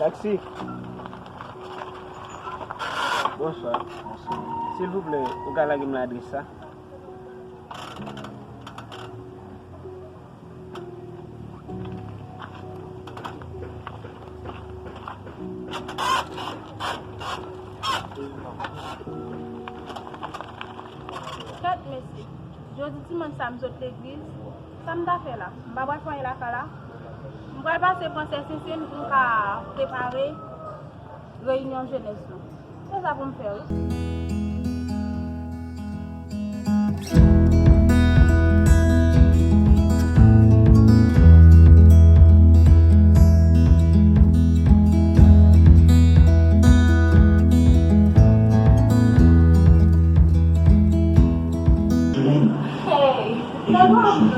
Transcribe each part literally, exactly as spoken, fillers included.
Mèsi. Bonswa. Silvouplè, ou ka lage m ladrès sa? Kèt mesye, jodi dimanch sa m sot legliz, sa m ta fè la? M pa pral fè anyen lakay la. M pral pase pran sè Sensen pou m ka prepare reyinyon jenès nou. Se sa pou m fè wi. Hey! Tèlman anvi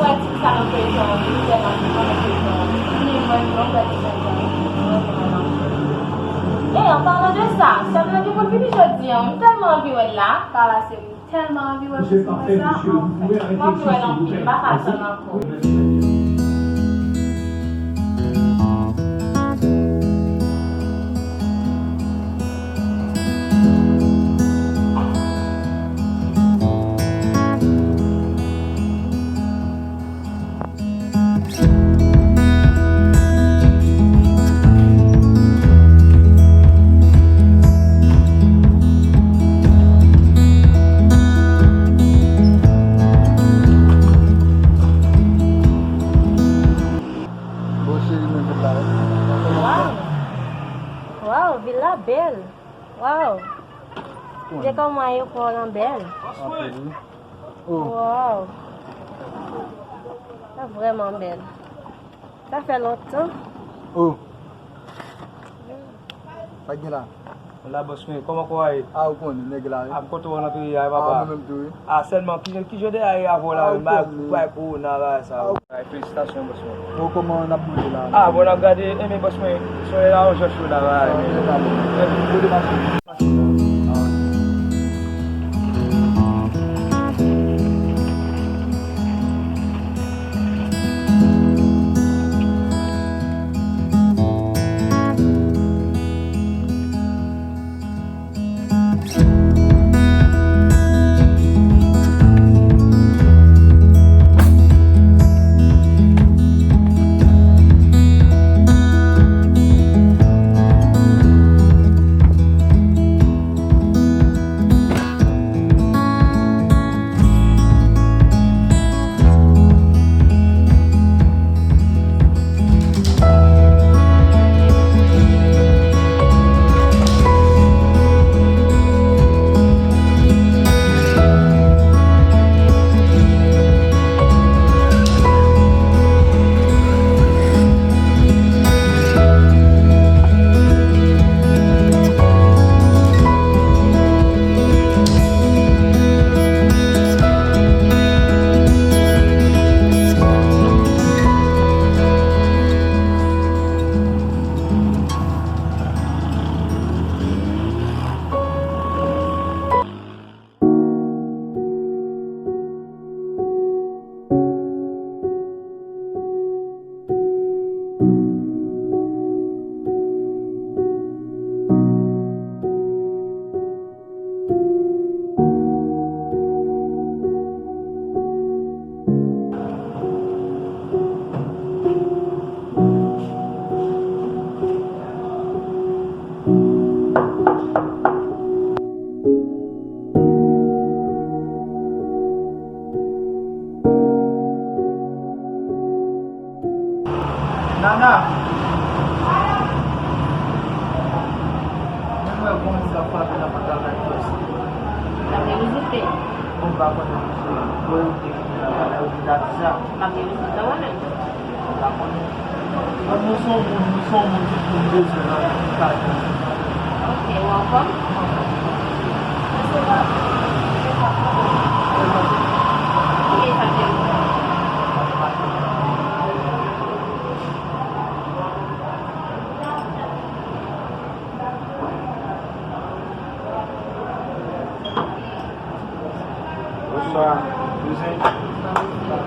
wè ti sa nan feyton an, wi, tèlman anvi wè nan feyton an. Li mwen, mwen wè ti sa. E, an palan de sa, sè m nan gen pou l vini jodi a, m tèlman anvi wè l la. Pala seri, m tèlman anvi wè ti sa, anfen. M anvi wè l anpil, m pa ka tann ankò. Bon, cheri, mwen fèt la, wi. Waw! Waw, vil la bèl! Waw! Konnen. Dekoman ayewopò an bèl. Anpil, wi. Oh. Waw! Sa vrèman bèl. Sa fè lontan. Oh. Sa k gen la? La, bòs mwen, kòman kò a ye? A, ou konnen, nèg la, wi. A, m kontan wè w nan peyi a, wi, papa. A, mwen menm tou, wi. A, sèlman, ki, ki jan de a ye avè w la, wi? A, ou konnen. Bay kowona, bagay sa, wi. Bay, felisitasyon, bòs mwen. Bon, kòman n ap boule la? A, bon, n ap gade, enben, bòs mwen, solèy la, yon jan cho la, bagay. A, men, men, men. Kote machin? Nana! Mwen wè konsa frape nan pòt la kay Jòs. L ap revizite. Bon, m pa konnen misye. Bon, yo te vini la, la, yo te di sa. L ap revizite, wè menm. M pa konnen. Bon, nou se yon moun, nou se yon moun ki, ki bezwen nan kay. Ok, ou anfòm? Anfòm. Mwen se pa. Ok, sa te. Bonswa, kouzen. Bonswa,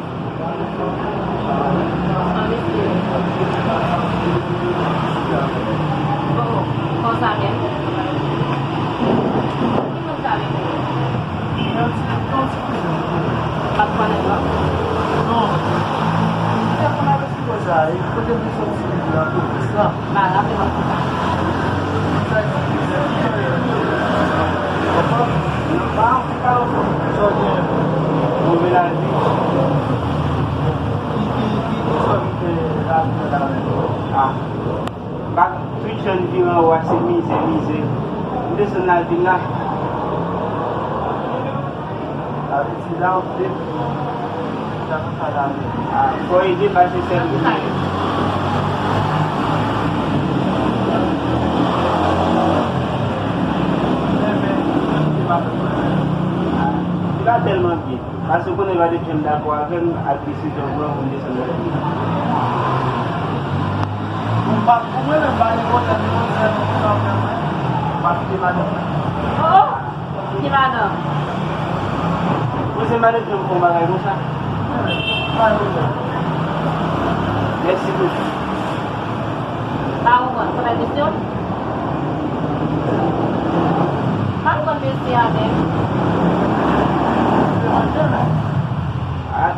mesye. Oh, konsa menm. Ki moun sa vin pou ou? Yon ti, yon ti kouzen. Ou pa t konnen non? Non. Li te konn avèti mwen sa, e kote m te soti la, pou fès la. M pa raple m ann tou ka. Sa di, papa, pa, pa anfòm. Sa w gen? Move lavi. Ki, ki, ki, ki sa w gen lavi nan lavi? Ah. M pa, tout jan n vire anwo a, se mizè, mizè. M desann lavil la. Sa vle di la, w vle, sa pa ka la. Ah, fò ede pase sèl mizè. Li pa tèlman byen. Paske w konnen madanm m dakò avè m ak desizyon m pran pou m desann nan vil. Ou pa, ou mwen menm pa nenpòt lè, nenpòt lè, ou pa fè mwen. Ou pa kite madanm mwen. Oh! Ki madanm? Mwen se madanm m fè yon bagay konsa. Mèsi bokou. Pa konprann, sa pa kesyon? Pa konprann mesye a menm. Ah,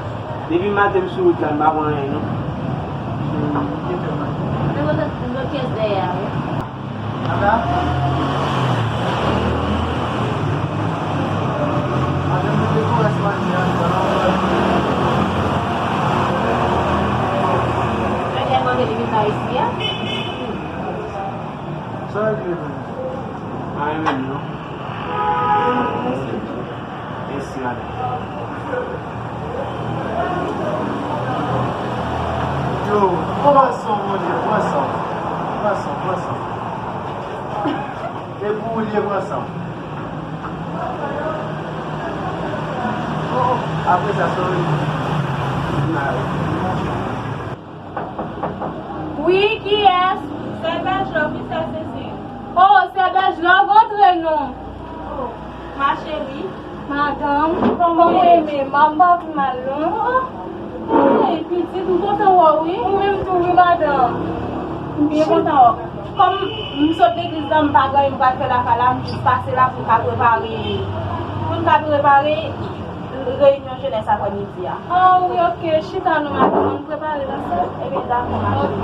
depi maten m sou wout la, m pa pran anyen non. Men mwen tankou yon pyès dèyè a wi. Madanm, madanm mete kòrès manje anndan. Mwen gen manje depi m pa isi a. Sa regle menm? Anyen menm non. Mèsi, madanm. Yo, pran san w, Bondye, pran san w. Pran san w, pran san w. E pou ou li ye, pran san w. Apre sa, sorry. Wi, kiyès? Sè Bèjlòv, wi, sè Sese. Oh, sè Bèjlòv, antre non. Oh, ma chérie. Madanm, kòman w ye menm? M pa pi mal non. Oh, oh. Hey, pitit, m kontan wè w, wi. Ou menm tou, wi, madanm. M byen kontan wè w. Kòm m sot legliz la, m pa gen anyen m pral fè lakay la, m jis pase la pou m ka prepare, pou m ka prepare reyinyon jenès aprèmidi a. Ah wi, ok, chita non, madanm, ann prepare nan sal. Ebyen, dakò, ma chérie.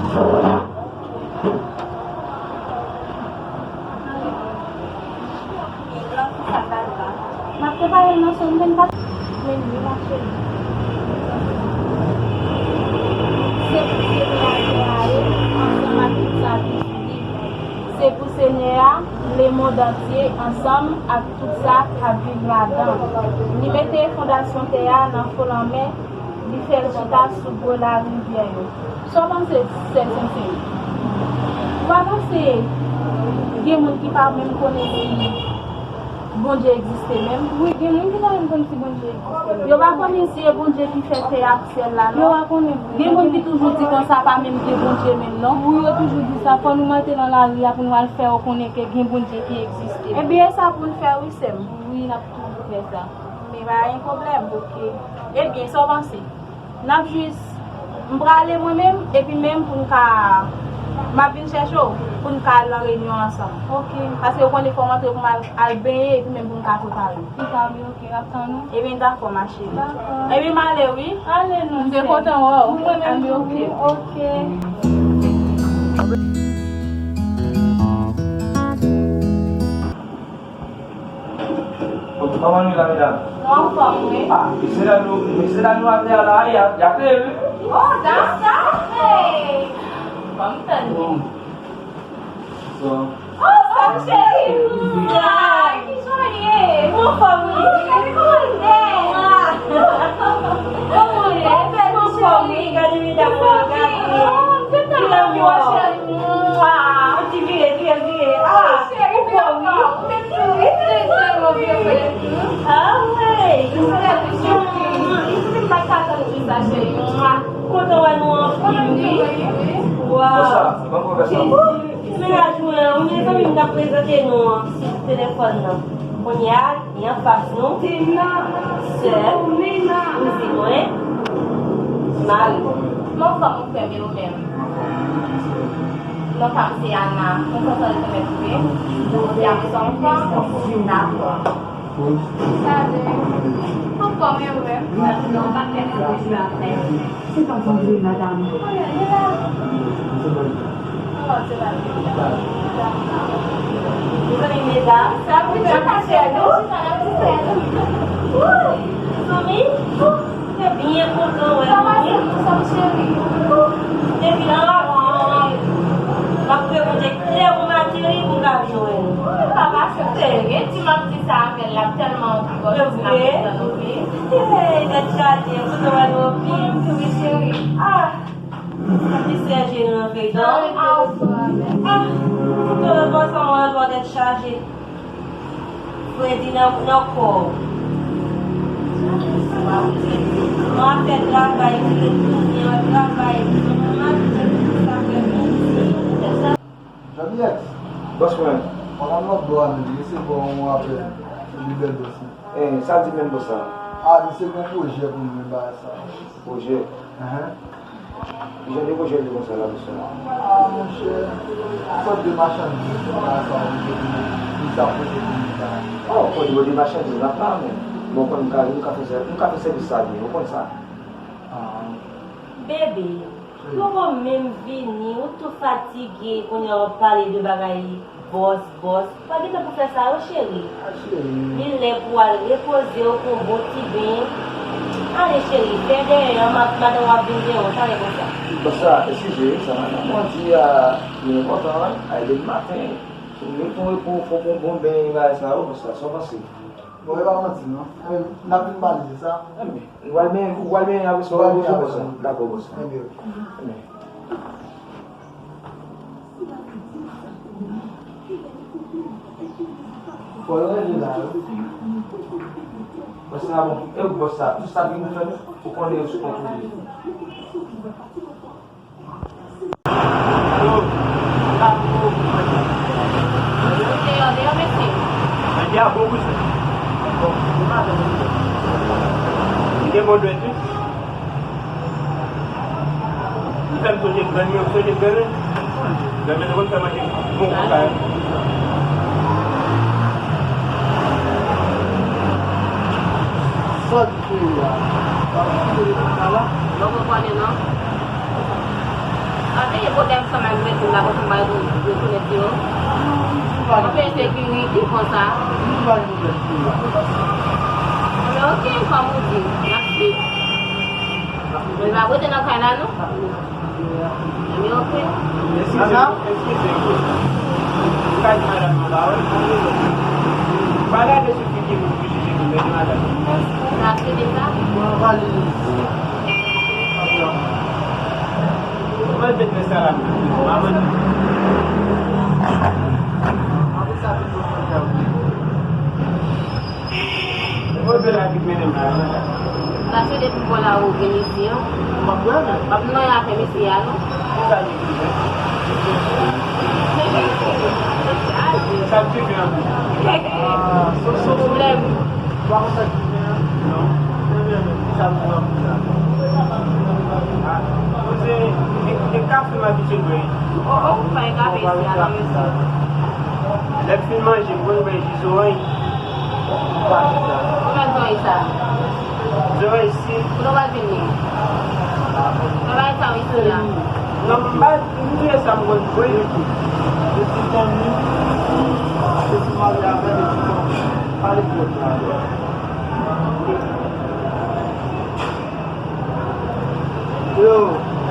Ok. Sa gad la. M ap prepare l nan son, m vin pa. Men wi, ma chérie. Se pou Senyè a kreye ansanm ak tout sa ki sou li. Se pou Senyè a, lemonn antye, ansanm ak tout sa k ap viv ladan. Li mete fondasyon tè a nan fon lanmè, li fè l chita sou bò larivyè yo. Sa w panse, sè Sensei? Ou pa panse gen moun ki pa menm konnen si Bondye egziste menm? Wi, gen moun ki pa menm konn si Bondye egziste menm. Yo pa konnen si e Bondye ki fè tè a ak syèl la, non. Yo pa konnen vre. Gen moun ki toujou di konsa pa menm gen Bondye menm, non. Wi, yo toujou di sa. Fò nou monte nan lari a pou nou al fè yo konnen ke gen Bondye ki egziste. Ebyen, e sa pou n fè, wi, sè m. Wi, n ap toujou fè sa. Men pa gen pwoblèm. Ok. Ebyen, sa w panse? N ap jis, m prale mwen menm, epi menm pou n ka, m ap vin chèche w, pou n ka al nan reyinyon ansanm. Ok. Paske w konnen fò m antre pou m al, al benyen, epi menm pou n ka prepare. Chita, wi, ok, n ap tann ou. Ebyen, dakò, ma chérie. Dakò. Ebyen, m ale, wi. Ale non, m te kontan wè w. Mwen menm tou, wi. Ok. Kòman nou ye la, medam? Nou anfòm, wi. Ah, mesye dam yo, mesye dam yo atè a la, y a, y a kreye, wi. Oh, dam sa, hey! Ban m tann li. Bonsoir. Oh, sa cheri! Ay, kijan w ye? Mwen anfòm, wi. Kòman w ye? Kòman w ye? Mwen anfòm, wi. Gade medam yo, gade. Oh, medam yo, cheri. Mwa. Ti vire, vire, vire. Ah, cheri, ou bon, wi. Ou menm tou, wi. Trè, trè bon, vre, vre. Ah, wi. Ou trè bon, cheri. Ou menm pa ka tann di sa, cheri. Mwa. Kontan wè nou anpil, wi. Waw. Jezi, mennaj mwen an, wi, mezanmi, m t ap prezante nou an sou telefòn nan. Kounye a, li anfas nou. Sè, kouzin mwen, mari. Anfòm, ou frè m, e ou menm? Anfòm, wi, wi, wi. Non pa m se Ana. Mwen kontan retounen twouve. Ou di apre sa, anfòm? Anfòm. Dakò. Wi. Sa de. Anfòm, e ou menm? Wi. Sa de, ou pa fè sa. Se pa sa m vle, madanm. Anyen, li la. Anyen, se pa li. Mezanmi, medam, sa pou fè pase nou. Woy, zanmi, mwen byen kontan wè nou wi. Depi anvan, m ap fè Bondye klè pou m ateri pou m ka vin wè nou. Papa, se gen ti m ap di sa avè l, l ap tèlman anvi gòj ti m ap di nan nou wi. Hey, tèt chaje, kontan wè nou anpil. Wi, cheri. Ah. Misye Jean nan feyton. Ah, foto repozan w ankò tèt chaje. Fredi nan, nan kò w. Nan afè travay, vire tounen, an travay, nan maten, jiska aprèmidi. Juliet. Bòs mwen. Pandan m ap bò a, m resevwa yon apèl li bèl bòs mwen. Eh, sa di menm bòs la? Ah, misye gen pwojè pou mwen, bagay sa. Pwojè? Ahan. Ki jan de pwojè li konsa la, mesye? Ah, monchè, sòt de machandiz, bagay sa, ou te di, li sa pote pou mwen, bagay. Oh, o nivo de machandiz la, pa men. Bon, konn m ka, m ka fè sè-, m ka fè sèvis sa byen, ou konn sa. Ah. Bebe, ou poko menm vini, ou tou fatige, kounye a w ap pale de bagay. Bòs, bòs, pa gen tan pou fè sa yo, cheri. A, cheri. Li lè pou w al repoze w, pran yon bon ti beny. Ale, cheri, fè dèyè an, ma-, madanm w ap vin dèyè w, talè konsa. Bòs la, eskize, sa madanm mwen di a, li enpòtan, a, e depi maten, li pran repo, fò pran yon bon beny, bagay sa yo, bòs la, sa w panse? Bon, e pa manti, non. E, n ap vin pale de sa. Enben, ou pral benyen, ou pral benyen apre sa, ou pral benyen apre sa. Dakò, bòs. Enben, ok. Enben. Fò yo ranje la, wi. Bòs la bon, e bòs la, tout sa ki nou fè, ou konnen yo sou kontwole. Alo, la pou mwen deyò, deyò, mesye. Mwen deyò, bon, wi, sè. Bon, se maten, mesye. Li gen bon dwèt, wi. Li fè m sonje grann mwen, m sonje grann mwen. Grann mwen te konn fè manje bon konsa, wi. Sòt. Peyi a. Sa pou fini konsa la? Non, mwen konnen non. Pa genyen pwoblèm sa, malgre tou la, konsa m al retounen di yo. Anpil ensekirite konsa. Nou pa gen pwoblèm peyi a. Enben, ok, kòm ou di, mèsi. Mwen pa rete nan kay la, non? Eskize, eskize. Ou ka di madanm nan pawòl? Ou pa gade sou figi moun pou jije moun, men madanm. Sa se de sa? Mwen pa li. Mwen te fè sa la. Mwen te. Apre sa, tout moun konn fè. Mwen vle la ki mennen m la. Sa se depi bò la ou vin isi an. M ap wè, men. M ap nan afè mesye a, non. Ki sa ki di, men? Sa k di, men, an? Ah, so, so, so. Pwoblèm. Ou pa konn sa k di, men, an? Non. Men, men, men, ki sa m di, men, an? Ah, se, e, e kafe m abitye bwè. Oh, oh, pa gen kafe isi a, non, mesye. Lè m fin manje, m konn bwè ji zoranj. Ou pa di sa. Ou mèt zanmi sa. Zanmi si. Kote w al vin li? Zanmi sa wi, sila. Non, m pa, m di sa m konn vre. Yo ti zanmi. Yo ti mari avè yo ti zanmi. Pale twòp la. Yo,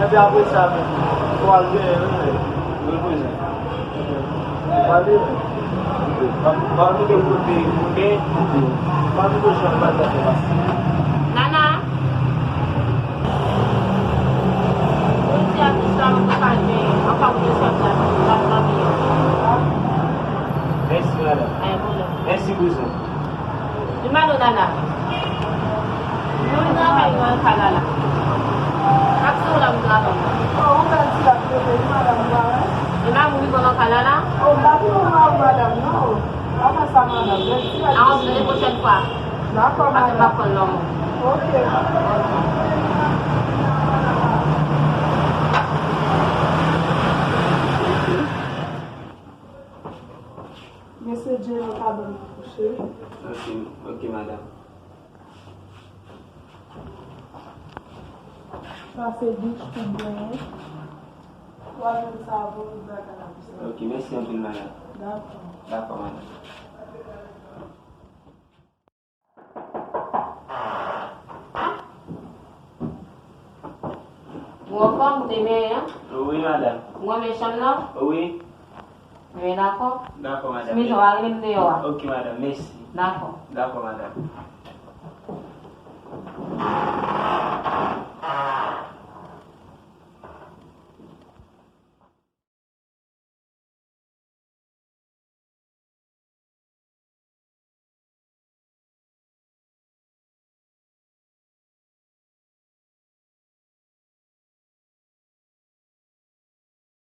enben apre sa menm, fò al genyen wi, men. Repoze. Pale, men. Pa, pa nou de kote, kote. Pa nou de chan, pa de pase. Nana. Mwen di a tout sa, mwen pa gen, mwen pa gen chans la, la fanmi yo. Mèsi, madanm. Ay, bon. Mèsi, kouzen. Di m alo, Nana. Mwen travay nan kay la la. Ak se ou la m travay. Oh, ou bèl ti la ki rete, wi, madanm travay. E madanm ou vivan nan kay la la? Oh, m pa vivan ak madanm, non. Pa fè sa, madanm. Bèl ti la ki rete. A, on se de pwochèn fwa. Dakò, madanm. Paske m pa konn non. Ok. Mesye Jerry ka ban m kouche. Ok, ok, madanm. Pase douch pou benyen. W a jwenn savon, bagay la pou sa. Ok, mèsi anpil, madanm. Dakò. Dakò, madanm. Ou anfòm, ou te benyen? Wi, madanm. Ou renmen chanm nan? Wi. Ebyen, dakò. Dakò, madanm. Sinon, w a rele m deyò a. Ok, madanm, mèsi. Dakò. Dakò, madanm.